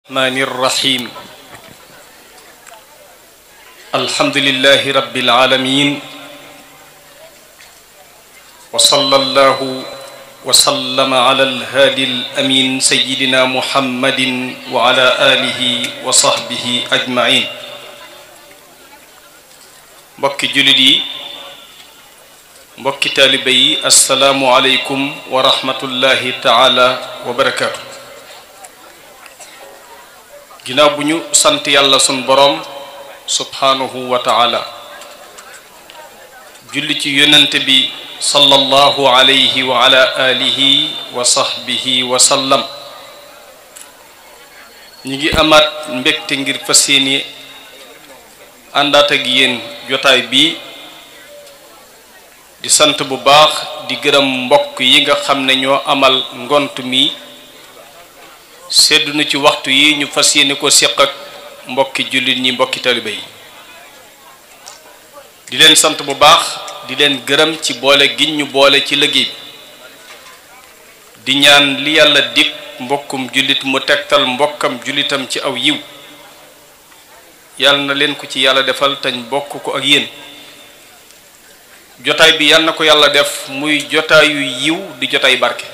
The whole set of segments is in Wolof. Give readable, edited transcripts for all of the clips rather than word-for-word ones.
الرحمن الرحيم الحمد لله رب العالمين وصلى الله وسلم على الهادي الأمين سيدنا محمد وعلى آله وصحبه أجمعين mbokki jullit yi mbokki taalibe yi assalaamu aleykum wa rahmatullahi taala wa barakaatu. ginnaaw bu ñu sant yàlla sun boroom subhaanahu wa taala julli ci yonent bi sallallahu alayhi wa ala alihi wa sahbihi wa sallam ñi ngi amaat mbégte ngir fas yéene àndaat ak yéen jotaay bi di sant bu baax di gërëm mbokk yi nga xam ne ñoo amal ngont mi seddu na ci waxtu yi ñu fas yéene ko séq ak mbokki jullit ñi mbokki talibe yi di leen sant bu baax di leen gërëm ci boole giñ ñu boole ci liggéey di ñaan li yàlla dig mbokkum jullit mu tegtal mbokkam jullitam ci aw yiw yàlla na leen ko ci yàlla defal tañ bokk ko ak yéen jotaay bi yàlla na ko yàlla def muy jotaayu yiw di jotaay barke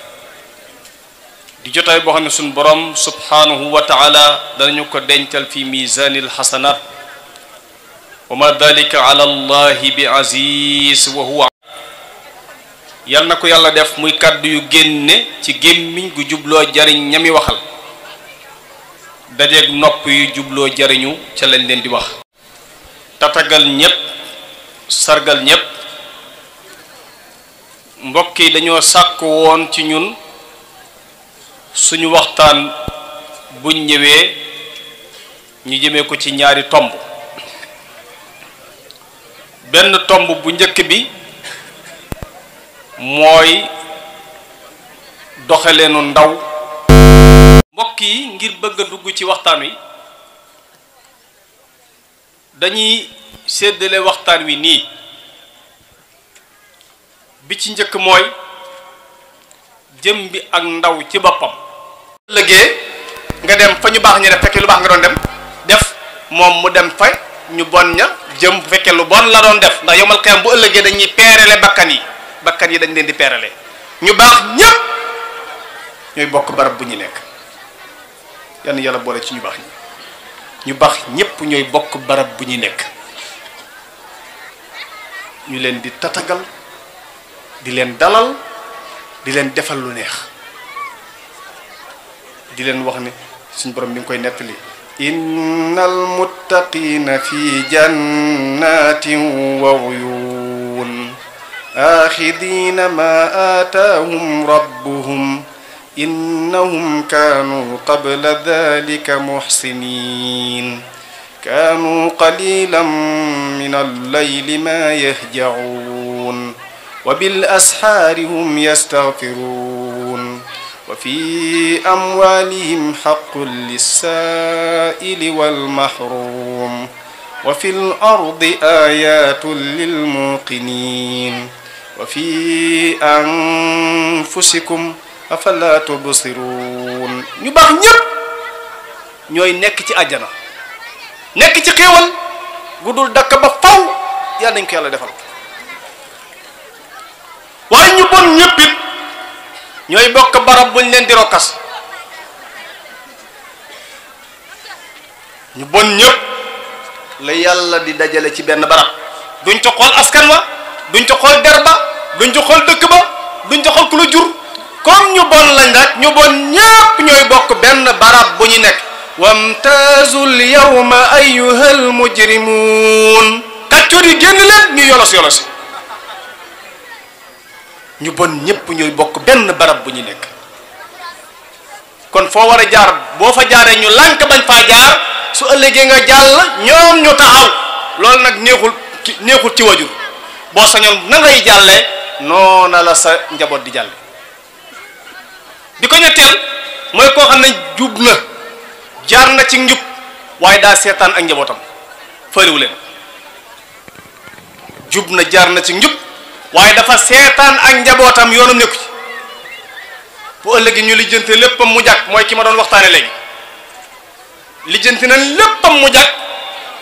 di jotaay boo xam ne suñ borom subhanahu wa taala danañu ko dencal fi misanil xasanaat wa ma dalika ala allahi bi aziz wa huwa yal na ko yàlla def muy kàddu yu génne ci gémmiñ gu jubloo jariñ ñami waxal dajeeg nopp yu jubloo jariñu ca lañ leen di wax tatagal ñépp sargal ñépp mbokk yi dañoo sàkk woon ci ñun suñu waxtaan buñ ñëwee ñu jëmee ko ci ñaari tomb benn tomb bu njëkk bi mooy doxaleenu ndaw mbokk yi ngir bëgg a dugg ci waxtaan wi dañuy séddale waxtaan wi nii bi ci njëkk mooy jëm bi ak ndaw ci boppam ëllëgee nga dem fa ñu baax ñu def fekkee lu baax nga doon dem def moom mu dem fa ñu bon ña jëm bu fekkee lu bon la doon def ndax yomal xiyam bu ëllëgee dañuy peerale bakkan yi dañ leen di peerale ñu baax ñépp ñooy bokk barab bu ñu nekk yal na yàlla boole ci ñu baax ñi ñu baax ñépp ñooy bokk barab bu ñu nekk ñu leen di tatagal di leen dalal di leen defal lu neex di leen wax ne suñu borom mi ngi koy nettali innal muttaqina fi jannatin wa uyun axidina ma aataahum rabbuhum innahum kaanu qabla dhalika muhsinin kaanu qalilan min al-layli ma yahja'un wa bil ashaari hum yastaghfiruun wa fi amwaalihim haqqun lis-saa'ili wal mahruum wa fil ardi aayaatun lil muuqiniin wa fi anfusikum afalaa tubsiruun ñu baax ñépp ñooy nekk ci àjjana nekk ci xéewal gu dul dakk ba faw yàlla nañ ko yàlla defal waaye ñu bon ñépp it ñooy bokk barab buñ leen di rokkas ñu bon ñépp la yàlla di dajale ci benn barab duñ ca xool askan wa duñ ca xool der ba duñ ca xool dëkk ba duñ ca xool ku la jur comme ñu bon lañ rek ñu bon ñépp ñooy bokk benn barab bu ñu nekk wamtaazul yawma ayyuhal mujrimuun kàccoor yi génn leen ñu yolos yolosi ñu bon ñépp ñooy bokk benn barab bu ñu nekk kon foo war a jaar boo fa jaaree ñu lànk bañ faa jaar su ëllëgee nga jàll ñoom ñu taxaw loolu nag neexul ci wajur boo sañoon na ngay jàllee noona la sa njaboot di jàlle di ko ñetteel mooy koo xam ne jub na jaar na ci njub waaye daa seetaan ak njabootam fëriwu leen jub na jaar na ci njub waaye dafa seetaan ak njabootam yoonam nekku ci bu ëllëgee ñu lijjante léppam mu jàkk mooy ki ma doon waxtaane léegi lijjanti na léppam mu jag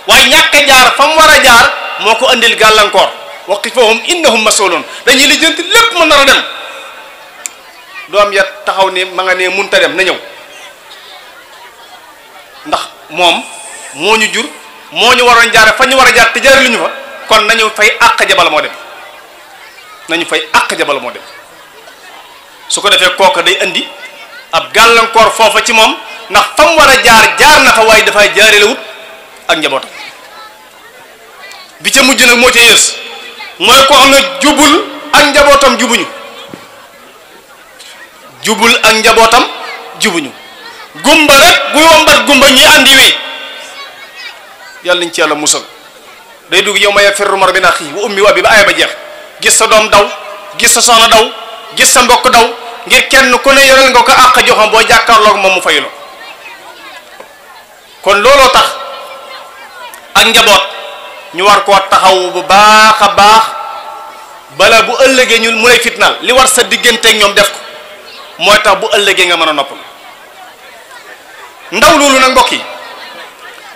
waaye ñàkk a jaar fa mu war a jaar moo ko andil gàllankoor waqifuhum innahum mas'ulun dañuy lijjanti lépp mu nar a dem doom ya taxaw ne ma nga ne munta dem na ñëw ndax moom moo ñu jur moo ñu waroon jaare fa ñu war a jaar te jaare lu ñu fa kon nañu fay àq jabal moo dem nañu fay àq jabal moo dem su ko defee kooka day andi ab gàllankoor foofa ci moom ndax fa mu war a jaar na fa waaye dafay jaare la wut ak njabootam bi ca mujj nag moo ca yées mooy koo xam ne jubul ak njabootam jubuñu gumba rek guy wombat gumba ñuy andi wi yàlla nañ ci yàlla musal day dugg yow ma yafirru mar min axi wa ummi wa abi ba aaya ba jeex gis sa doom daw gis sa soxna daw gis sa mbokk daw ngir kenn ku ne yoreel nga ko àq joxam boo jàkkaarloog moom mu fayuloo kon looloo tax ak njaboot ñu war koo taxaw bu baax a baax bala bu ëllëgee ñu mu lay fitnaal li war sa digganteeg ñoom def ko mooy tax bu ëllëgee nga mën a noppal ndaw loolu nag mbokk yi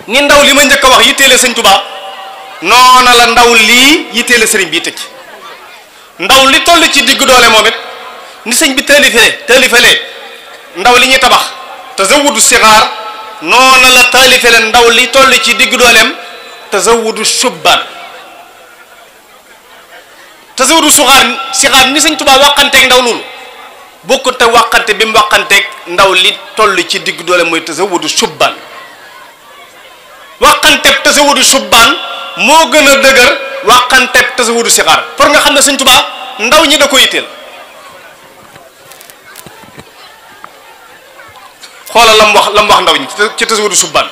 ni ndaw li ma njëkk a wax yitteele sëñ Tuubaa noona la ndaw lii yitteele sëriñ bii tëj ndaw li toll ci diggu doole moom it ni sëñ bi taalifale ndaw li ñuy tabax tazawudu sixaar noona la taalifale ndaw li toll ci diggu dooleem tazawudu shubbaan tazawudu sixaar ni sëñ Tuubaa wàqanteeg ndaw loolu bokkut te wàqante bi mu wàqanteeg ndaw li toll ci diggu doole mooy tazawudu shubbaan wàqanteeg tazawudu shubbaan moo gën a dëgër wàqanteeg tazawudu sixaar pour nga xam ne sëñ Tuubaa ndaw ñi da ko yitteel xoolal lam wax ndaw ñi ci tazawudu shubbaan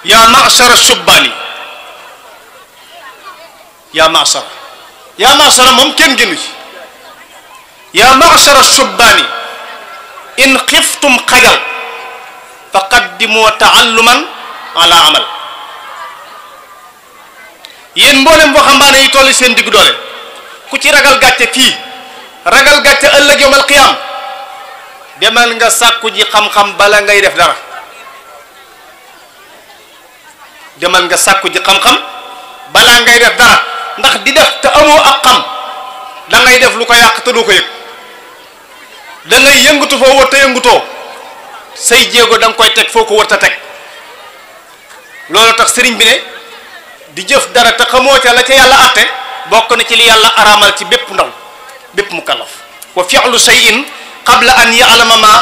yaa ma'shara shubbaani yaa ma'shara moom kenn génnu ci yaa ma'shara shubbaani in xiftum xajal faqaddimu ta'alluman ala amal yéen mboolem waxambaane yi toll seen diggu doole ku ci ragal gàcce fii ragal gàcce ëllëg yawmal qiyaam demal nga sàkku ji xam-xam bala ngay def dara demal nga sàkku ji xam-xam balaa ngay def dara ndax di def te amoo ak xam da ngay def lu ko yàq te doo ko yëg da ngay yëngatu foo wër te yëngutoo say jéego da nga koy teg foo ko wër te teg loolu tax sëriñ bi ne di jëf dara te xamoo ca la ca yàlla atte bokk na ci li yàlla araamal ci bépp ndaw bépp mukallaf wa fi'lu shay'in qabla an ya'lama ma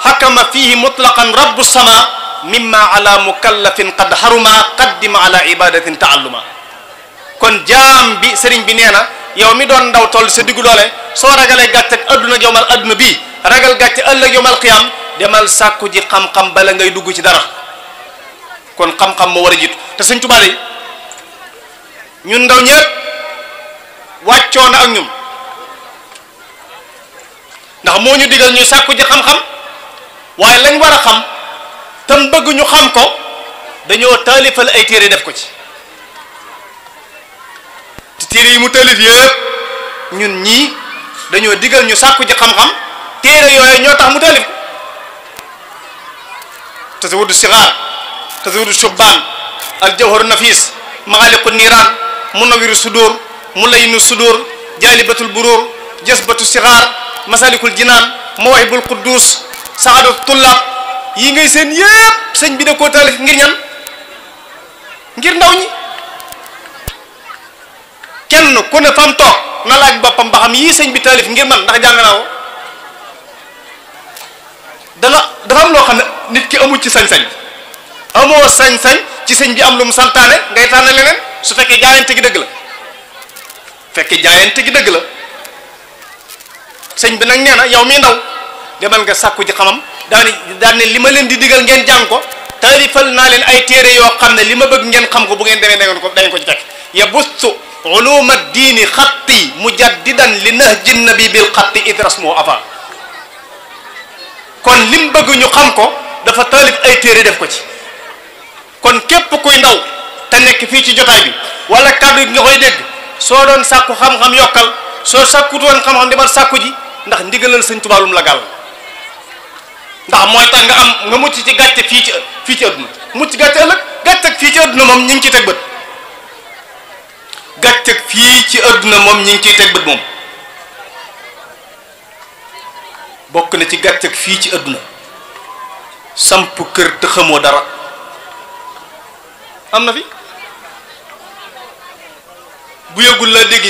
hakama fihi mutlaqan rabbu sama mimma ala mukallafin qad haruma qaddima ala ibadatin ta'alluma kon jaam bi sëriñ bi nee na yow mi doon ndaw toll sa diggu doole soo ragalee gàcce ak adduna yowmal adduna bii ragal gàcce ëllëg yowmal qiyam demal sàkku ji xam-xam bala ngay dugg ci dara kon xam-xam moo war a jiitu te sëñ Tuubaa yi ñun ndaw ñëpp wàccoo na ak ñun ndax moo ñu digal ñuy sàkku ji xam-xam waaye lañ war a xam tam bëgg ñu xam ko dañoo taalifal ay téere def ko ci te téere yi mu taalif yëpp ñun ñii dañoo digal ñu sàkku ji xam-xam téere yooyu ñoo tax mu taalif ko tazawudu sixaar tazawudu shubbaan al jawharu nafis maxaaliqu niiraan munawiru sudur mulayinu sudur jaalibatul buruur jasbatu sixaar masalikul jinaan mawahibul quddus saadatu tullaab yi ngay seen yépp sëñ bi da koo taalif ngir ñan ngir ndaw ñi kenn ku ne fam toog na laaj boppam ba xam yii sëñ bi taalif ngir man ndax jàng naa ko dafa am loo xam ne nit ki amul ci sañ-sañ amoo sañ-sañ ci sëñ bi am lu mu santaane ngay tànn leneen su fekkee jaayante gi dëgg la sëñ bi nag nee na yow mi ndaw demal nga sàkku ji xamam daan ne li ma leen di digal ngeen jàng ko taalifal naa leen ay téere yoo xam ne li ma bëgg ngeen xam ko bu ngeen demee da ngeen ko ci fekk yabussu uluma diini xatti mujaddidan li nahji nabi bil xatti idrasmo afa kon lim bëgg ñu xam ko dafa taalif ay téere def ko ci kon képp kuy ndaw te nekk fii ci jotaay bi wala kàddu gi nga koy dégg soo doon sàkku xam-xam yokkal soo sàkkutoon xam-xam demal sàkku ji ndax ndigalal sëñ Tuubaa lu mu la gàll ndax mooy tax nga mucc ci gàcce fii ci adduna mucc gàcce ëllëg gàcce fii ci adduna moom ñu ngi ciy teg bët gàcce fii ci adduna moom ñu ngi ciy teg bët moom bokk na ci gàcce fii ci adduna samp kër te xamoo dara am na fi bu yëgul la dégg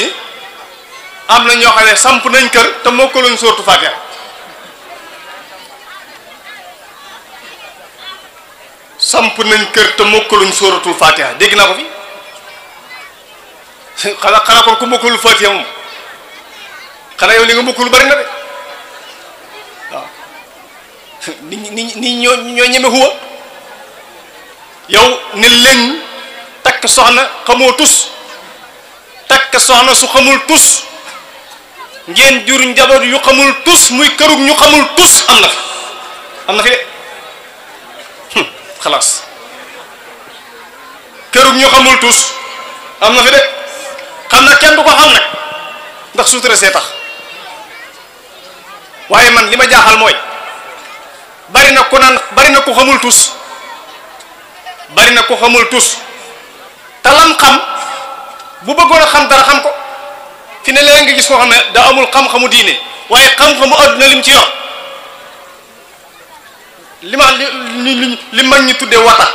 am na ñoo xam ne samp nañ kër te mokkaluñ sóortu Faatiha samp nañ kër te mokkaluñ sóoratul Faatiha dégg naa ko fi xanaa kon ku mokkalul Faatiha moom xanaa yow li nga mokkul bari na de waaw ni ñoo ñeme xuwa yow ne leen takk soxna xamoo tus takk soxna su xamul tus ngeen jur njaboot yu xamul tus muy kërug ñu xamul tus am na fi de xalaas kërug ñu xamul tus am na fi de xam na kenn du ko xam nag ndax suutura see tax waaye man li ma jaaxal mooy bari na ku xamul tus bari na ku xamul tus te lam xam bu bëggoon a xam dara xam ko fi ne léegi nga gis koo xam ne daa amul xam-xamu diine waaye xam-xamu adduna lim ci yor li mag ñi tuddee wata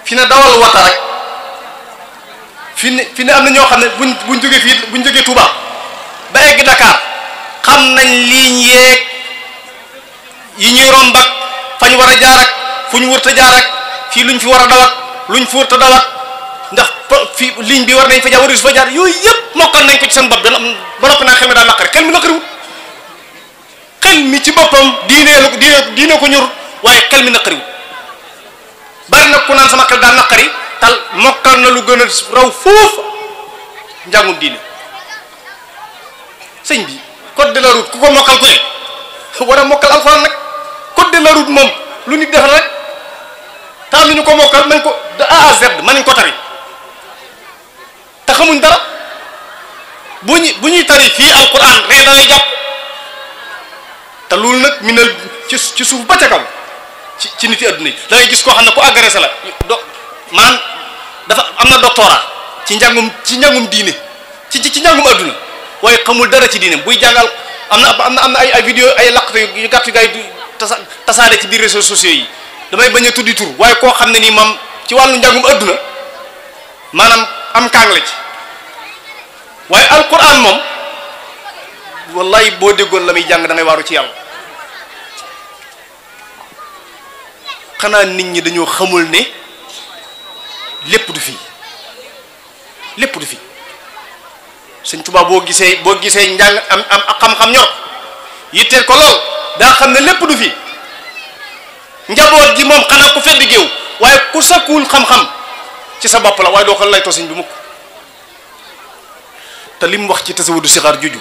fi ne dawal wata rek fi ne am na ñoo xam ne buñ jógee fii buñ jógee Touba ba egg Dakar xam nañ liñ yeeg yi ñuy romb ak fañ war a jaar ak fu ñu wërta jaar ak fii luñ fi war a dawat luñ fi wërta dawat ndax fii ligne bi war nañ fa jaar waris fa jaar yooyu yëpp mokkal nañ ko ci seen bopp ba noppi naa xel mi daa naqari xel mi naqariwut xel mi ci boppam diine ko ñorut waaye xel mi naqariwut bari na ku naan sama xel daa naqari tal mokkal na lu gën a raw foofu njàngum diine sëñ bi code de la route ku ko mokkal ku ne war a mokkal alxuraan nag code de la route moom lu nit defal rek te am nañu ko mokkal mañ ko de A à Z mën nañ ko tari te xamuñ dara bu ñuy tari fii alquran ree da ngay jàpp te loolu nag mi na ci suuf ba ca kaw ci nit yi adduna yi da ngay gis koo xam ne ku agressé la maanaam dafa am na doctorat ci njàngum diine ci njàngum adduna waaye xamul dara ci diine buy jàngal am na ay vidéo ay laqatu yu gàtt yu gaay tasaare ci biir réseaux sociaux yi damay bañ a tuddi tur waaye koo xam ne nii moom ci wàllu njàngum adduna maanaam am kaang la ci waaye alquran moom wallahi boo déggoon la muy jàng da ngay waaru ci yàlla xanaa nit ñi dañoo xamul ne lépp du fii Sëñ Tuubaa boo gisee njàng am xam-xam ñor yitteel ko lool daa xam ne lépp du fii njaboot ji moom xanaa ku fedd géew waaye ku sakkuwul xam-xam ci sa bopp la waaye doo ko lay too sëñ bi mukk te li mu wax ci tasawudu sixaar juju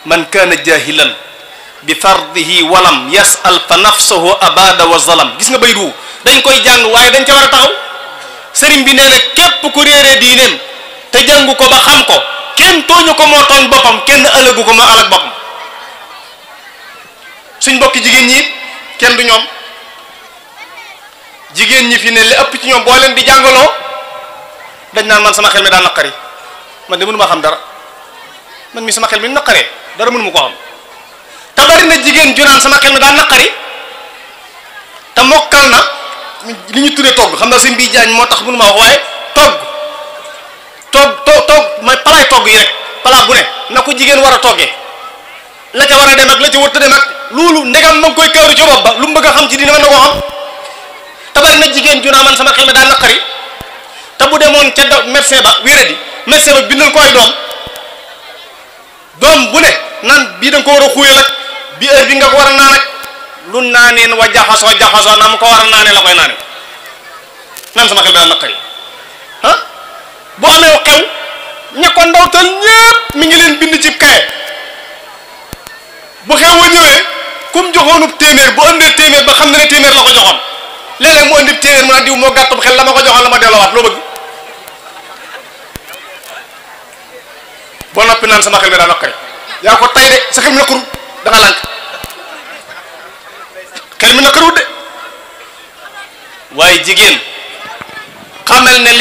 man kaana jahilan bi fardihi walam yasal fa nafsahu abada wa zalam gis nga baydu dañ koy jàng waaye dañ ca war a taxaw sëriñ bi nee na képp ku réeree diineem te jàngu ko ba xam ko kenn tooñu ko moo tooñ boppam kenn ëllëgu ko moo alag boppam suñ mbokki jigéen ñi kenn du ñoom jigéen ñi fi ne li ëpp ci ñoom boo leen di jàngaloo dañ naan man sama xel mi daa naqari man de mënu ma xam dara man mi sama xel mi naqaree dara mënu ma ko xam te bari na jigéen ju naan sama xel mi daa naqari te mokkal na li ñu tuddee togg xam nga sëñ bi jaañ moo tax mënu ma wax waaye togg mooy palaay togg yi rek palaa bu ne na ko jigéen war a toggee la ca war a dem ak la ca wërta dem ak loolu ndegam ma ngi koy kawru ci bopp ba lu mu bëgg a xam ci dina mën na koo xam te bari na jigéen ju naa man sama xel mi daa naqari te bu demoon ca médecin ba wéradi médecin ba bindal ko ay doom bu ne naan bii da nga ko war a xuyal ak bi heure bi nga ko war a naan ak lu naaneen wa jaxasoo na mu ko war a naanee la koy naane naan sama xel mi daa naqari ah bu amee xew ña ko ndawtal ñépp mi ngi leen bind ci kaye bu xew wa ñëwee kum joxoonub téeméer bu ëndee téeméer ba xam ne téeméer la ko joxoon léeg-léeg mu ëndi téeméer mu naan diw moo gàttub xel la ma ko joxoon la ma delloowaat loo bëgg boo noppi naan sama xel mi daa naqari yaa ko tay de sa xel mi naqaru da nga lànk xel mi naqaru de waaye jigéen xamal ne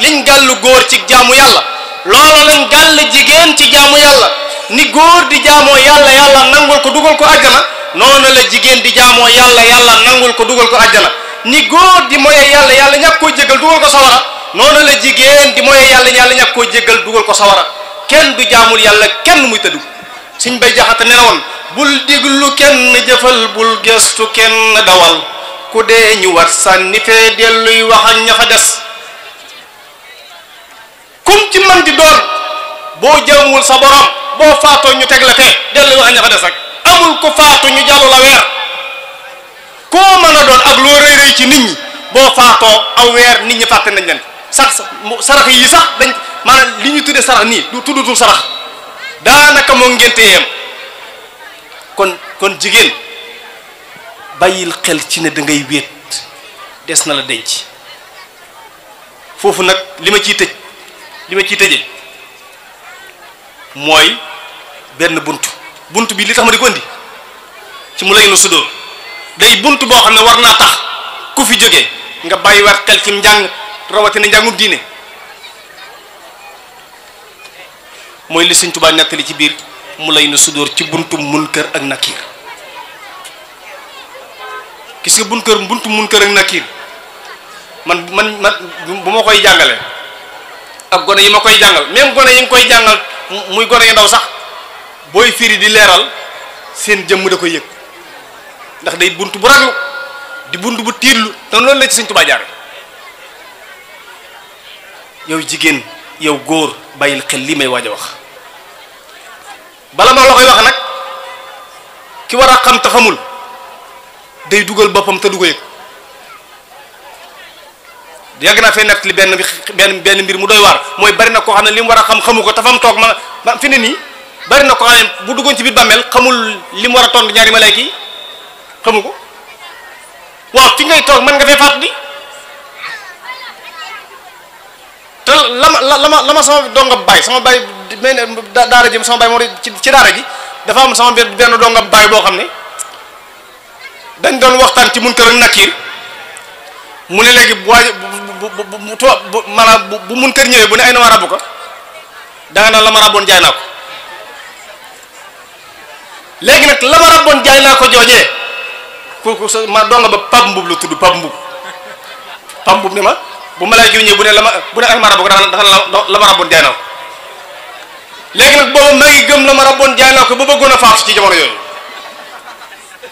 liñ gàllu góor ci jaamu yàlla loolu lañ gàll jigéen ci jaamu yàlla ni góor di jaamoo yàlla yàlla nangul ko dugal ko àjjana noonu la jigéen di jaamoo yàlla yàlla nangul ko dugal ko àjjana ni góor di moye yàlla yàlla ñàkk koo jéggal dugal ko sawara noonu la jigéen di moye yàlla yàlla ñàkk koo jéggal dugal ko sawara kenn du jaamul yàlla kenn muy tëddu Sëñ Bay Jaxate ne woon bul diglu kenn jëfal bul gestu kenn dawal ku dee ñu wat sànni fee delluy wax ak ña fa des kum ci man di doon boo jaamul sa borom boo faatoo ñu teg la fee delluy wax ak ña fa des rek amul ko faatu ñu jàllu la weer koo mën a doon ak loo rëy rëy ci nit ñi boo faatoo aw weer nit ñi fàtte nañ leen sarax yi sax dañ maanaam li ñu tuddee sarax nii du tuddutul sarax daanaka moo ngénte yem kon jigéen bàyyil xel ci ne da ngay wéet des na la denc foofu nag li ma ciy tëjee mooy benn bunt bi li tax ma di ko indi ci mu lay nu sudóor day bunt boo xam ne war naa tax ku fi jógee nga bàyyi waat xel ci njàng rawatina njàngum diine mooy li Sëñ Tuubaa nettali ci biir mu lay nu sudóor ci buntu munkar ak nakiir gis nga buntu munkar ak nakiir man bu ma koy jàngale ak gone yi ma koy jàngal même gone yi nga koy jàngal muy gone yu ndaw sax booy firi di leeral seen jëmm da koy yëg ndax day bunt bu raglu di bunt bu tiirlu te loolu la ci Sëñ Tuubaa jaare yow jigéen yow góor bàyyil xel lii may waaj a wax bala ma la koy wax nag ki war a xam te xamul day dugal boppam te du ko yëg yàgg naa fee nett li benn mbir mu doy waar mooy bari na koo xam ne li mu war a xam xamu ko te fa mu toog ma fi ne nii bari na koo xam ne bu duggoon ci biir bàmmeel xamul li mu war a tontu ñaari malayka yi xamu ko waaw fi ngay toog mën nga fee faatu di te la ma sama donga baay sama baay daara ji sama baay moo ci daara ji dafa am sama benn donga baay boo xam ne dañ doon waxtaan ci munkar ak nakiir mu ne léegi bu munkar ñëwee bu ne ay na ma rabu ko danga naan la ma raboon jaay naa ko léegi nag la ma raboon jaay naa ko joojee kooku ma donga ba Pap Mbub la tudd Pap Mbub ne ma bu malaayka yi ñëw bu ne ay ma rabu ko dafa la ma raboon jaay naa ko léegi nag booba maa ngi gëm la ma raboon jaay naa ko ba bëggoon a faatu ci jamono yooyu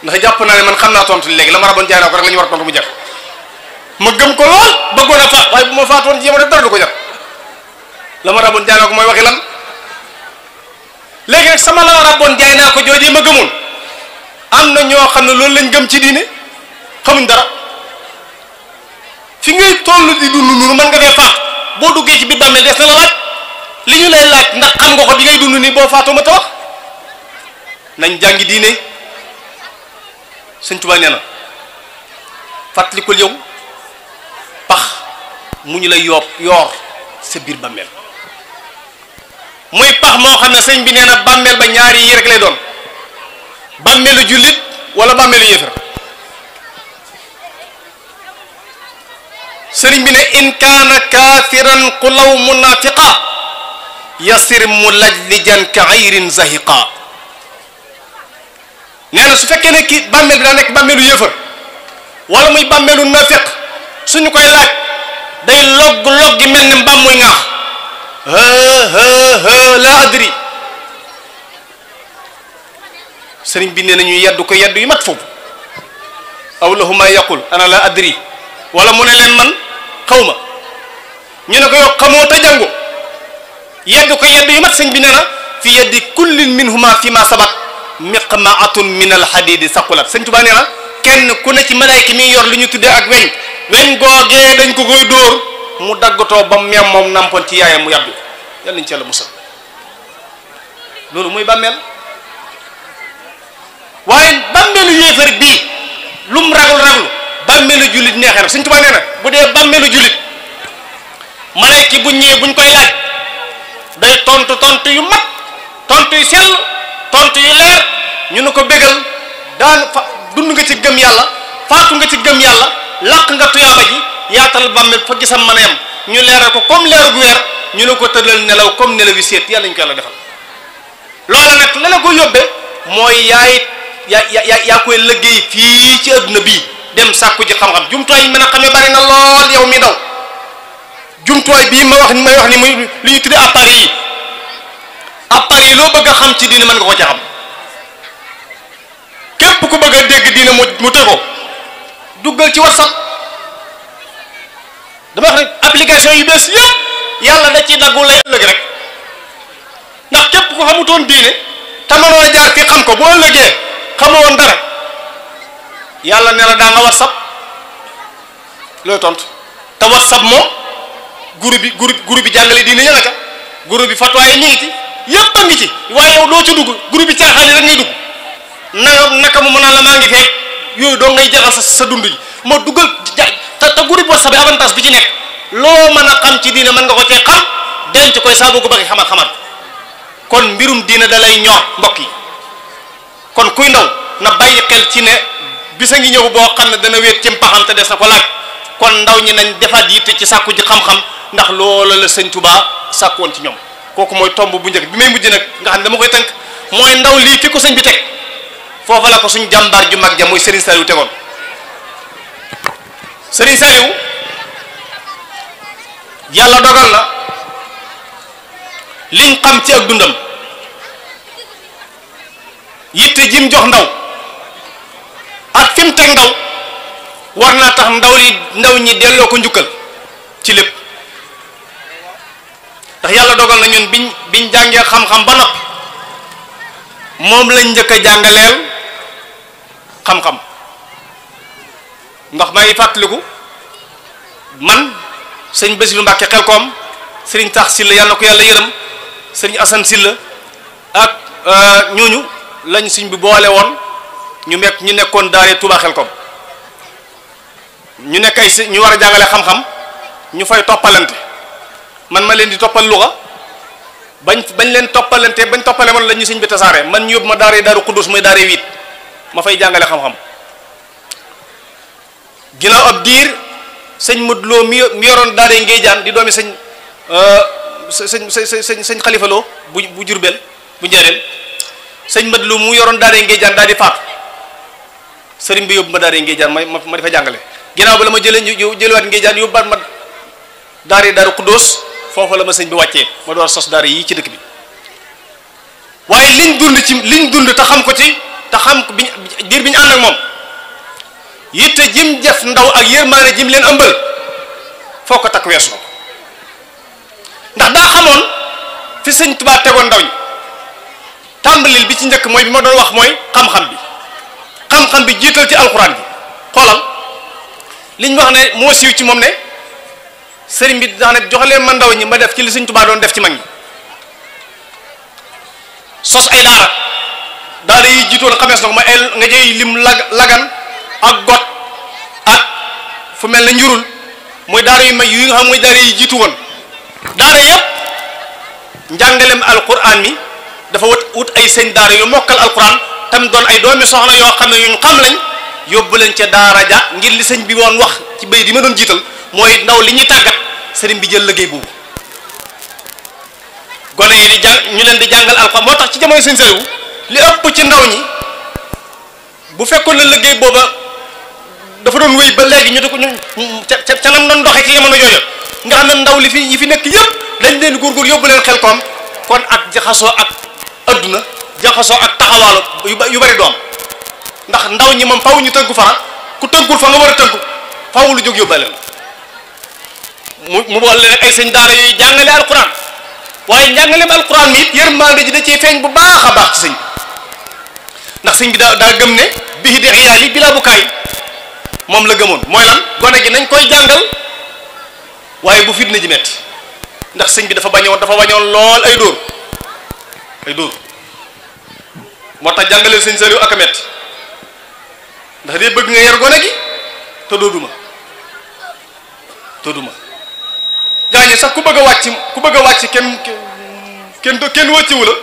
ndax jàpp naa ne man xam naa tontu léegi la ma raboon jaay naa ko rek la ñu war a tontu mu jar ma gëm ko lool bëggoon a faat waaye bu ma faatoon ci jamono dara du ko jar la ma raboon jaay naa ko mooy waxi lan léegi nag sama la ma raboon jaay naa ko joojee ma gëmoon am na ñoo xam ne loolu lañ gëm ci diine xamuñ dara fi ngay toll di dund noonu mën nga fee faat boo duggee ci biir bàmmeel des na la laaj li ñu lay laaj ndax xam nga ko bi ngay dund nii boo faatoo ma ta wax nañ jàngi diine Sëñ Tuubaa nee na fàttalikul yow pax mu ñu lay yoor sa biir bàmmeel muy pax moo xam ne sëñ bi nee na bàmmeel ba ñaari yi rek lay doon bàmmeelu jullit wala bàmmeelu yéefar sëriñ bi ne in kaana kaafiran qulaw munafiqa yasir mu lajlijan ka ayrin zahiqa nee na su fekkee ne kii bàmmeel bi daa nekk bàmmeelu yéefar wala muy bàmmeelu nafiq suñu koy laaj day logg gi mel ni mbaam muy ŋaax la adri sëriñ bi nee na ñuy yeddu ko yeddu yu mat foofu aw lahuma yaqul ana la adri wala mu ne leen man xawma ñu ne ko yow xamoo te jàngo yeddu ko yeddu yu mat sëñ bi nee na fi yeddi kullin minhuma fi ma sabat miqmaatun min alhadidi saqulat sëñ Tuubaa nee na kenn ku ne ci malaayka mi yor lu ñu tuddee ak weñ googee dañ ko koy dóor mu daggatoo ba meem moom nampoon ci yaayam mu yàbbi yàlla nañ ci yàlla musal loolu muy bàmmeel waaye bàmmeelu yéefar bii lum raglu bàmmeelu jullit neexee na Sëñ Tuubaa nee na bu dee bàmmeelu jullit malayka bu ñëwee buñ koy laaj day tontu yu mat tontu yu sell tontu yu leer ñu ne ko bégal daan fa dund nga ci gëm yàlla faatu nga ci gëm yàlla làq nga tuyaaba ji yaatal bàmmeel fa gisam mën a yem ñu leeral ko comme leeru gu weer ñu ne ko tëddal nelaw comme nelaw wi seet yàlla ñu ko yàlla defal loola nag la la ko yóbbee mooy yaa koy liggéey fii ci adduna bii dem sàkku ji xam-xam jumtuwaay yi mën a xamee bari na lool yow mi daw jumtuwaay bii may wax ni muy li ñu tudde appareil yi loo bëgg a xam ci diine mën nga ko ci xam képp ku bëgg a dégg diine mu tëgoo duggal ci WhatsApp dama wax ne application yu bees yëpp yàlla da ci daggu lay ëllëg rek ndax képp ku xamutoon diine te mënoon a jaar fii xam ko bu ëllëgee xamoon dara yàlla ne la daa nga WhatsApp looy tontu te WhatsApp moom groupe bi jàngale diine ña nga ca groupe bi fatwa yi ñu ngi ci yëpp a ngi ci waaye yow doo ci dugg groupe bi caaxaan yi rek ngay dugg naka mu mën a la maa ngi fekk yooyu doo ngay jaxal sa dund ji moo duggal te groupe WhatsApp bi avantage bi ci nekk loo mën a xam ci diine mën nga ko cee xam denc koy saa boo ko bëgg xamal kon mbirum diine da lay ñor mbokk yi kon kuy ndaw na bàyyi xel ci ne bisa ngi ñëw boo xam ne dana wéet ci mpaxam te des na ko laaj kon ndaw ñi nañ defaat yitte ci sàkku ji xam-xam ndax loola la sëñ Tuubaa sàkku woon ci ñoom kooku mooy tomb bu njëkk bi may mujj nag nga xam ne dama koy tënk mooy ndaw lii fi ko sëñ bi teg foofa la ko suñ jàmbaar ju mag ja muy Serigne Saliou tegoon Serigne Saliou yàlla dogal na liñ xam ci ak dundam yitte jim jox ndaw ak fi mu teg ndaw war naa tax ndaw ñi delloo ko njukkal ci lépp ndax yàlla dogal na ñun biñ jàngee xam-xam ba noppi moom lañ njëkk a jàngaleel xam-xam ndax maa ngi fàttaliku man sëñ Basiru Mbàkke Xelkom sëriñ Tax Silla yàlla na ko yàlla yërëm sëriñ Asan Silla ak ñooñu lañ sëñ bi boole woon ñu nekkoon daaree Touba Xelkom ñu nekk ñu war a jàngale xam-xam ñu fay toppalante man ma leen di toppal luxa bañ leen toppalante bañ toppale man la ñu sëñ bi tasaare man ñu yóbbu ma daaree Daaru Xuddus mooy daaree 8 ma fay jàngale xam-xam ginnaaw ab diir sëñ Modou Lo mi yoroon daaree Ngéejaan di doomi sëñ Xalifa Lo bu Jurbel bu Njaaréem sëñ Modou Lo mu yoroon daaree Ngéejaan daal di faatu sëriñ bi yóbbu ma daaree Ngéejaan ma di fa jàngale ginnaaw ba la ma jëlewaat Ngéejaan yóbbaat ma daaree Daaru Xuddoos foofu la ma sëñ bi wàccee ma door sos daara yii ci dëkk bi waaye liñ dund te xam ko ci te xam ko diir bi ñu ànd ak moom yitte jim def ndaw ak yërmaane jim leen ëmbal foo ko takk weesu ndax daa xamoon fi sëñ Tuubaa tegoon ndaw ñi tàmbalil bi ci njëkk mooy bi ma doon wax mooy xam-xam bi jiital ci alxuraan bi xoolal liñ wax ne moo siiw ci moom ne sëriñ bi dax ne jox leen ma ndaw ñi ma def ci li sëñ Tuubaa doon def ci mag ñi sos ay daara yi jiitoon xamees na ko mooy ay nga jëy lim lagan ak got ak fu mel ne njurul mooy daara yu mag yu nga xam mooy daara yi jiitu woon daara yépp njàngalem alquran mi dafa wut ay sëñ daara yu mokkal alquran tam doon ay doomi soxna yoo xam ne yuñ xam lañ yóbbu leen ca daara ja ngir li sëñ bi woon wax ci béy di ma doon jiital mooy ndaw li ñuy tàggat sëriñ bi jël liggéey boobu gone yi di jàng ñu leen di jàngal alquran moo tax ci jamono sëñ Saliou li ëpp ci ndaw ñi bu fekkoon na liggéey booba dafa doon wéy ba léegi ñu di ko ñu ca nam doon doxee ci jamono jooju nga xam ne ndaw li yi fi nekk yëpp dañ leen góorgóor yóbbu leen Xelkom kon ak jaxasoo ak adduna jaxasoo ak taxawaalu yu bari doom ndax ndaw ñi moom faw ñu tënku fara ku tënkul fa nga war a tënku faw lu jóg yóbbale la mu boole leen ay sëñ daara yooyu jàngale alquran waaye njàngaleem alquran mi it yërmande ji da cee feeñ bu baax a baax ci sëñ ndax sëñ bi daa gëm ne bii de xiyaal yi bilaa bu kaay moom la gëmoon mooy lan gone gi nañ koy jàngal waaye bu fitna ji metti ndax sëñ bi dafa bañoon lool ay dóor moo tax jàngaleel sëñ Saliou ak a metti ndax dee bëgg nga yar gone gi te dooduma gaañe sax ku bëgg a wàcc kenn wàcciwu la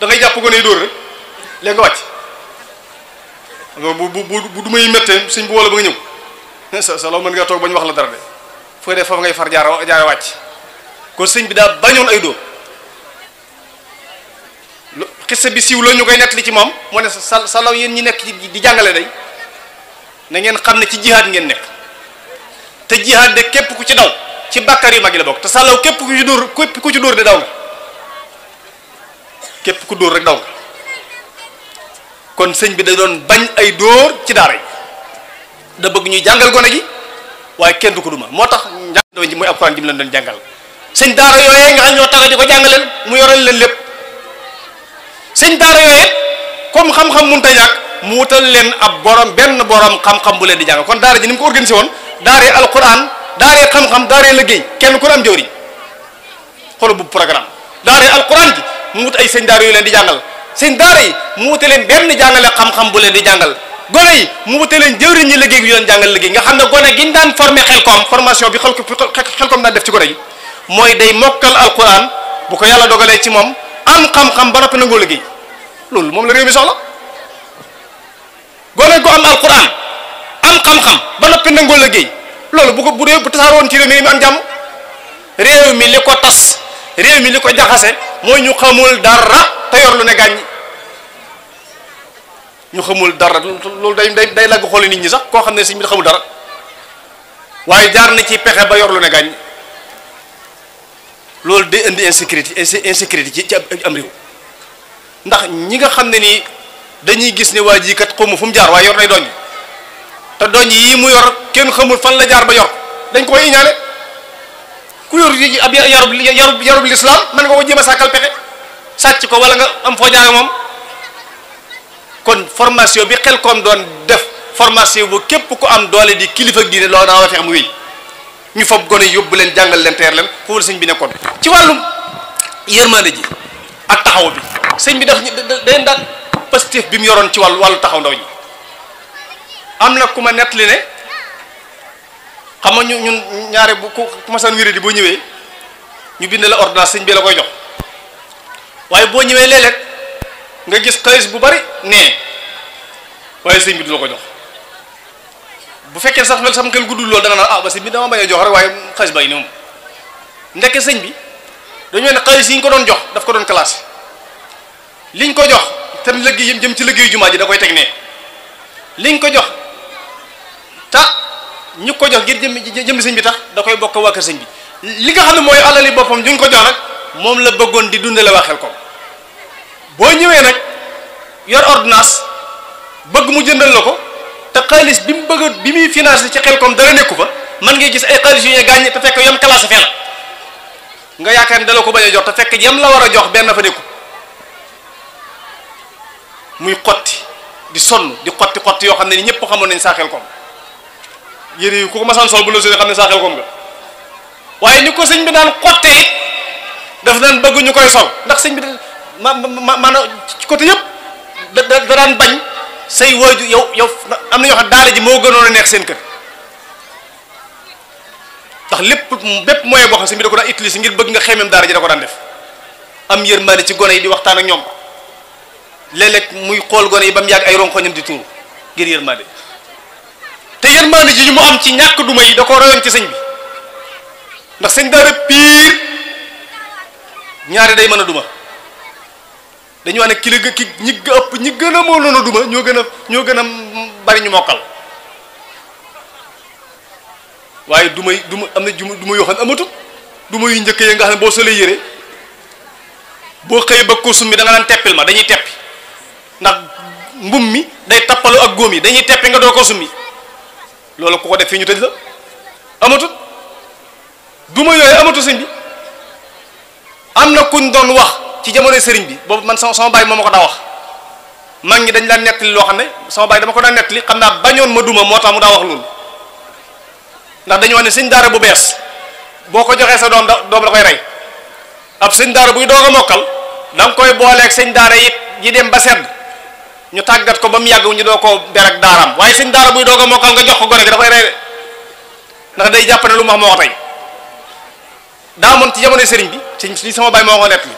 da ngay jàpp gone yi dóor rek léegi nga wàcc bu du may méttee sëñ bu wala ba nga ñëw sa law mën nga toog ba ñu wax la dara de foo def foofu ngay far jaara wàcc kon sëñ bi daa bañoon ay dóor xissa bi siiw la ñu koy nettali ci moom moo ne sa law yéen ñi nekk di jàngale day na ngeen xam ne ci jihaad ngeen nekk te jihaad de képp ku ci daw ci bàkkaar yu mag yi la bokk te sa law képp ku ci dóor de daw nga képp ku dóor rek daw nga kon sëñ bi da doon bañ ay dóor ci daara yi da bëgg ñuy jàngal gone gi waaye kenn du ko duma moo tax njàng ji muy alxuraan ji mu leen doon jàngal sëñ daara yooyee nga xam ñoo tax di ko jàngaleen mu yoral leen lépp sëñ daara yooyee comme xam-xam mënut a ñàkk mu wutal leen ab benn borom xam-xam bu leen di jàngal kon daara ji ni mu ko organisé woon daaree alxuraan daaree xam-xam daaree liggéey kenn ku ne am jawriñ xoolal bu programme daaree alxuraan ji mu wut ay sëñ daara yu leen di jàngal sëñ daara yi mu wute leen benn jàngale xam-xam bu leen di jàngal gone yi mu wute leen jëwriñ ñi liggéey yu leen jàngal liggéey nga xam ne gone gi ñu daan formé Xelcom formation bi Xelcom daan def ci gone yi mooy day mokkal alquran bu ko yàlla dogalee ci moom am xam-xam ba noppi nangoo liggéey loolu moom la réew mi soxla gone gu am alquran am xam-xam ba noppi nangoo liggéey loolu bu réew bu tasaaroon ci réew mi am jàmm réew mi li ko tas réew mi li ko jaxase mooy ñu xamul dara te yor lu ne gàññi ñu xamul dara loolu day lagg xooli nit ñi sax koo xam ne sëñ bi xamul dara waaye jaar na ci pexe ba yor lu ne gàññi loolu day indi insécurité ci am réew ndax ñi nga xam ne nii dañuy gis ne waa ji kat xaw ma fu mu jaar waaye yor nay doñ te doñ yii mu yor kenn xamul fan la jaar ba yor dañ koy iñaane ku yor ab yarub lislaam mën nga ko jéem a sàkkal pexe sàcc ko wala nga am foo jaar moom kon formation bi Xelcom doon def formation bu képp ku am doole di kilifa ak diine loolu daa war a fexe mu wéy ñu fab gone yóbbu leen jàngal leen teer leen foofu la sëñ bi nekkoon ci wàllum yërmande ji ak taxaw bi sëñ bi daf day daan positif bi mu yoroon ci wàllu taxaw ndaw ñi am na ku ma nettali ne xam nga ñun ñaare bu ku ma san wéré di boo ñëwee ñu bind la ordonnance sëñ bi la koy jox waaye boo ñëwee léeg-léeg nga gis xaalis bu bari nee waaye sëñ bi du la ko jox bu fekkee sax mel sam xel guddul loolu da nga naan ba sëñ bi dama bañ a jox rek waaye xaalis bay ni moom ndeke sëñ bi dañoo ne xaalis yi ñu ko doon jox daf ko doon classé liñ ko jox te liggéey jëm ci liggéeyu jumaa ji da koy teg nee liñ ko jox ta ñu ko jox ngir jëm sëñ bi tax da koy bokk waa kër sëñ bi li nga xam ne mooy alali boppam duñ ko jox nag moom la bëggoon di dundale waa Xelcom boo ñëwee nag yor ordonnance bëgg mu jëndal la ko te xaalis bi mu bëgg bi muy financé ci Xelcom dara nekku fa man ngay gis ay xaalis yu ñu gàññe te fekk yam classé fee la nga yaakaar ne dala ko bañ a jox te fekk yam la war a jox benn fa nekku muy xotti di sonn di xotti yoo xam ne ni ñëpp xamoon nañ saa Xelcom yére yi ku ko masaan sol bu la xam ne saa Xelcom nga waaye ni ko sëñ bi daan xottee daf daan bëgg ñu koy sol ndax sëñ bi maanaam ci côté yëpp da daan bañ say waaju yow am na ñoo xam daara ji moo gënoon a neex seen kër ndax bépp moyen boo xam sëñ bi da ko daan utiliser ngir bëgg nga xeemem daara ji da ko daan def am yërmande ci gone yi di waxtaan ak ñoom léeg-léeg muy xool gone yi ba mu yàgg ay ronkoñam di tuuru ngir yërmande te yërmande ji mu am ci ñàkk duma yi da ko royoon ci sëñ bi ndax sëñ daara piir ñaari day mën a duma dañu wax ne ki ñi ëpp ñi gën a mënoon a duma ñoo gën a bari ñu mokkal waaye duma am na duma yoo xam ne amatut duma yu njëkk yi nga xam ne boo solee yére boo xëyee ba ko summi da nga naan teppil ma dañuy teppi ndax mbum mi day tappalu ak góom yi dañuy teppi nga doo ko summi loolu ku ko def fii ñu tëj la amatut duma yooyu amatut sëñ bi am na kuñ doon wax ci jamonoy sëriñ bi boobu man sama baay moo ma ko daa wax mag ñi dañ daan nettali loo xam ne sama baay dama ko daan nettali xam naa bañoon ma duma moo tax mu daa wax loolu ndax dañu wax ne sëñ daara bu bees boo ko joxee sa doom la koy rey ab sëñ daara buy doog a mokkal da nga koy booleeg sëñ daara yi dem ba sedd ñu tàggat ko ba mu yàgg ñu doo ko ber ak daaraam waaye sëñ daara buy doog a mokkal nga jox ko gone gi dafay rey de ndax day jàpp ne lu mu wax moo ko tey daa moon ci jamonoy sëriñ bi ci sama baay moo ko nettali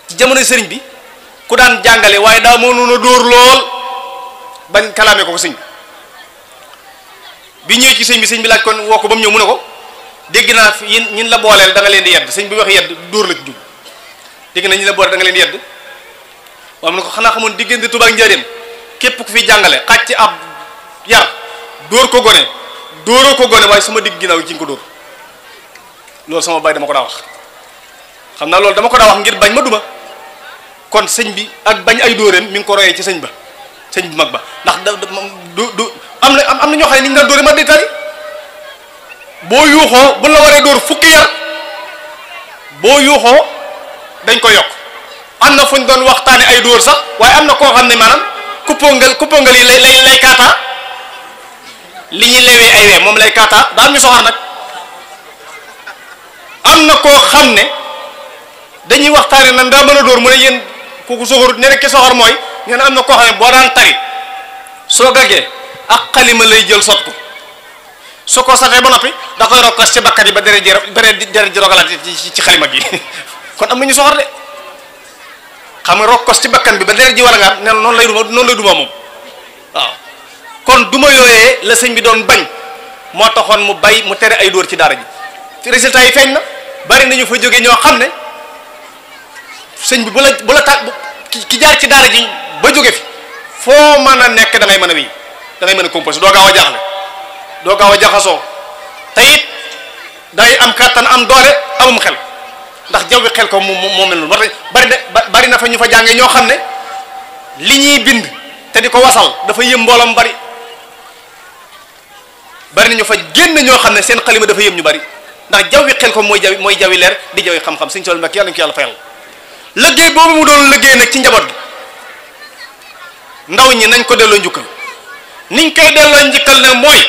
ci jamonoy sëriñ bi ku daan jàngale waaye daa mënoon a dóor lool bañ kalaame ko sëñ bi ñëwee ci sëñ bi laaj kon woo ko ba mu ñëw mu ne ko dégg naa fi ñin la booleel da nga leen di yedd sëñ bi wax yedd dóor la ci jub dégg na ñin la booleel da nga leen di yedd waaye mu ne ko xanaa xamoon diggante Tuubaa ak Njaaréem képp ku fi jàngale xaj ci ab yar dóor ko gone dóoroo ko gone waaye sama digg ginnaaw ci nga ko dóor loolu sama baay dama ko daa wax xam naa loolu dama ko daa wax ngir bañ ma duma kon sëñ bi ak bañ ay dóoreem mi ngi ko royee ci sëñ bu mag ba ndax du am na ñoo xam ne ni ñu daan dóore ma di tari boo yuuxoo bu la waree dóor fukki yar boo yuuxoo dañ ko yokk am na fu ñu doon waxtaane ay dóor sax waaye am na koo xam ne maanaam kuppongal yi lay kaataa li ñuy lewee ay wee moom lay kaataa daa am ñu soxar nag am na koo xam ne dañuy waxtaane nan daa mën a dóor mu ne yéen kooku soxorut ne rek ki soxor mooy ngeen am na koo xam ne boo daan tari soo gaggee ak xalima lay jël sot ko su ko satee ba noppi da koy rokkas ci bakkat yi ba deret ji rogalaat ci xalima gi kon am na ñu soxor de xam nga rokkos ci bakkan bi ba deret ji wala ngaat ne noonu lay duma moom waaw kon duma yooyee la sëñ bi doon bañ moo taxoon mu tere ay dóor ci daara ji résultat yi feeñ na bari nañu fa jógee ñoo xam ne sëñ bi bu la ki jaar ci daara ji ba jóge fi foo mën a nekk da ngay mën a wéy da ngay mën a composé doo gaaw a jaaxle doo gaaw a jaxasoo te it day am kattan am doole amum xel ndax jaww bi xel ko moo mel noonu bari na fa ñu fa jàngee ñoo xam ne li ñuy bind te di ko wasal dafa yëm mbooloom bari na ñu fa génn ñoo xam ne seen xalima dafa yëm ñu bari ndax jaww bi xel ko mooy jawi leer di jawi xam-xam suñu sol mbak yàlla ñu ko yàlla fayal liggéey boobu mu doon liggéey nag ci njaboot gi ndaw ñi nañ ko delloo njukkal niñ koy delloo njukkal nag mooy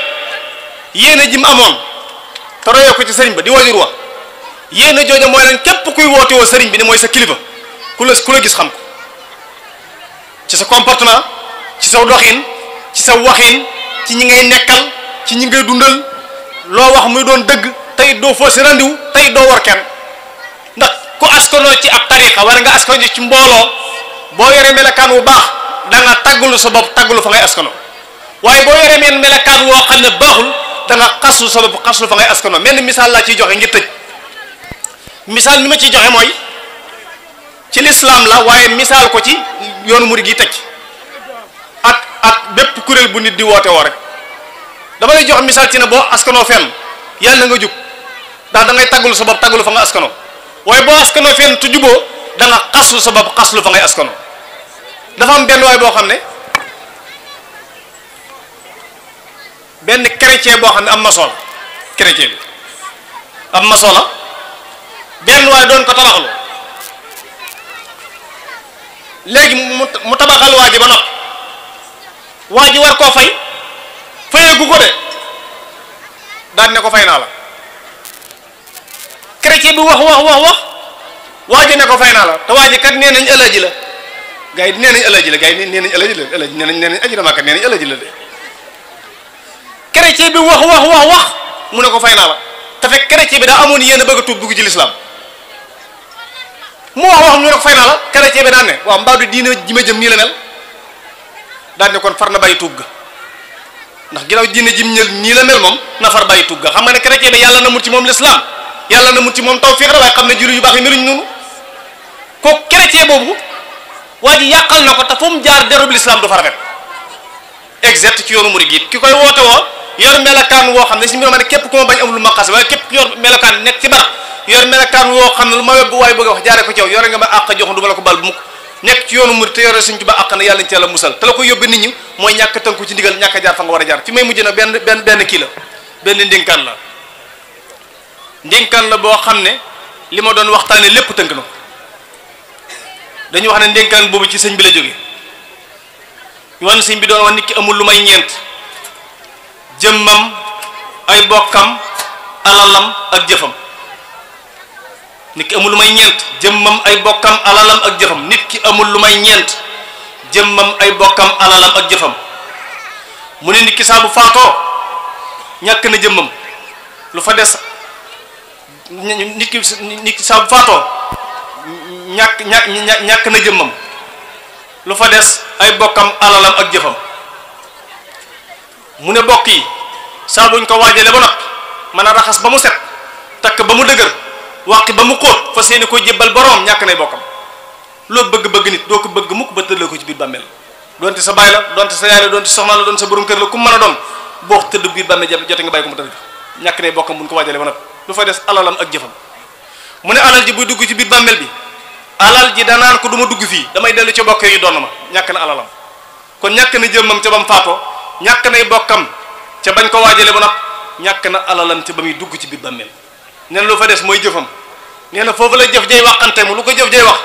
yéene ji mu amoon te royee ko ci sëriñ ba di wajur wa yéene jooja mooy lan képp kuy woote woo sëriñ bi ni mooy sa kilifa ku la gis xam ko ci sa comportement ci sa doxin ci sa waxin ci ñi ngay nekkal ci ñi ngay dundal loo wax muy doon dëgg tey doo foo si randiw tey doo war kenn ndax ku askanoo ci ab tariqa wala nga askanoo ci mbooloo boo yoree melakaan wu baax da nga tàggulu sa bopp tàggulu fa ngay askanoo waaye boo yoree meen melakaan woo xam ne baaxul da nga xaslu sa bopp xaslu fa ngay askanoo mel ni misaal laa ciy joxe ngir tëj misaal mi ma ciy joxe mooy ci lislaam la waaye misaal ko ci yoonu murid gi tëj ak bépp kuréel bu nit di woote woo rek dama lay jox misaal ci ne boo askanoo fenn yàlla na nga jub ndax da ngay tàggulu sa bopp tàggulu fa nga askanoo waaye boo askanoo fenn tu juboo da nga xaslu sa bopp xaslu fa ngay askanoo dafa am benn waay boo xam ne benn chrétien boo xam ne am maçon la chrétien bi am maçon la benn waay doon ko tabaxlu léegi mu tabaxal waa ji ba noppi waa ji war koo fayeegu ko de daal ne ko fay naa la chrétien bi wax waa ji ne ko fay naa la te waa ji kat nee nañ ëllëji la gars yi nee nañ ëllëji la gars yi nee nañ ëllëji la ëllëji nee nañ aji dama kat nee nañ ëllëji la de chrétien bi wax mu ne ko fay naa la te fekk chrétien bi daa amoon yéen a bëgg a tuub dugg ci lislaam mu wax mu ne ko fay naa la chrétien bi daan ne waaw mbaa du diine ji ma jëm nii la mel daan ne kon far na bàyyi tuub ga ndax ginnaaw diine ji mu ñël nii la mel moom na far bàyyi tuub ga xam nga ne chrétien bi yàlla na mut ci moom lislaam yàlla na mut ci moom tawfiq la waaye xam ne jullit yu baax yi meluñ noonu kooku chrétien boobu waa ji yàqal na ko te fu mu jaar derub lislaam du fa rafet exact ci yoonu murid gi ki koy woote woo yor melakaan woo xam ne si mbir ma ne képp ku ma bañ amul lu ma xas waaye képp ku yor melakaan nekk ci bara yor melakaan woo xam ne lu ma webbu waaye bëgg a wax jaare ko ci yow yore nga ma àq jox du ma la ko bal bu mukk nekk ci yoonu murid te yore Sëñ Tuubaa àq na yàlla ñu ci yàlla musal te la koy yóbbe nit ñi mooy ñàkk tënku ci ndigal ñàkk a jaar fa nga war a jaar fi may mujj nag benn kii la benn ndénkaan la boo xam ne li ma doon waxtaane lépp tënk na ko dañu wax ne ndénkaan boobu ci sëñ bi la jógee ñu wax ne sëñ bi doon wax nit ki amul lu may ñeent jëmmam ay bokkam alalam ak jëfam nit ki amul lu may ñeent jëmmam ay bokkam alalam ak jëfam nit ki amul lu may ñeent jëmmam ay bokkam alalam ak jëfam mu ne nit ki saa bu faatoo ñàkk na jëmmam lu fa des nit ki saa bu faatoo ñàkk na jëmmam lu fa des ay bokkam alalam ak jëfam mu ne bokk yi saa buñ ko waajale ba noppi mën a raxas ba mu set takk ba mu dëgër wàqi ba mu xóot fa seeni ko jébbal boroom ñàkk nay bokkam. loo bëgg-bëgg nit doo ko bëgg mukk ba tëddee ko ci biir bàmmeel donte sa baay la donte sa yaay la donte soxna la donte sa borom kër la ku mën a doon boo tëdd biir bàmmeel jote nga bàyyi ko mu tëdd ñàkk nay bokkam buñ ko waajalee ba noppi lu fay des alalam ak jëfam. mu ne alal ji buy dugg ci biir bàmmeel bi alal ji danaan ko du ma dugg fii damay dellu ci bokk yi doon ma ñàkk na alalam kon ñàkk na jëmmam ca ba mu faatoo ñàkk nay bokkam ca bañ ko waajalee ba noppi ñàkk na alalam ca ba muy dugg ci biir bàmmeel. nee na lu fa des mooy jëfam nee na foofu la jëf jay waxante mu lu ko jëf jay wax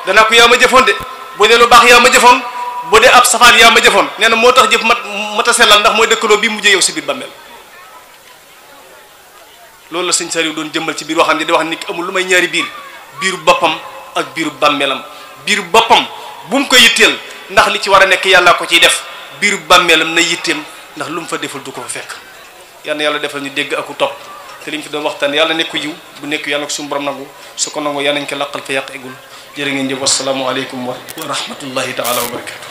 danaa ko yaa ma jëfoon de bu dee lu baax yaa ma jëfoon bu dee ab safaan yaa ma jëfoon nee na moo tax jëf mat a sellal ndax mooy dëkkaloo bii mujjee yow si biir bàmmeel. loolu la sëñ Saliou doon jëmmal ci biir waxam ji di wax nit amul lu may ñaari biiru boppam ak biiru bàmmeelam. biiru boppam bu mu ko yitteel ndax li ci war a nekk yàlla ko ciy def biiru bàmmeelam na yitteem ndax lu mu fa deful du ko fa fekk. yal na yàlla defal ñu dégg aku topp te liñ fi doon waxtaan yàlla nekk yiw bu nekk yàlla ko suñu borom nangu su ko nangu yàlla nañ ko laqal fa yàq egul jërë ngeen jëf wassalaamu aleykum wa rahmatullahi taala wa barakatu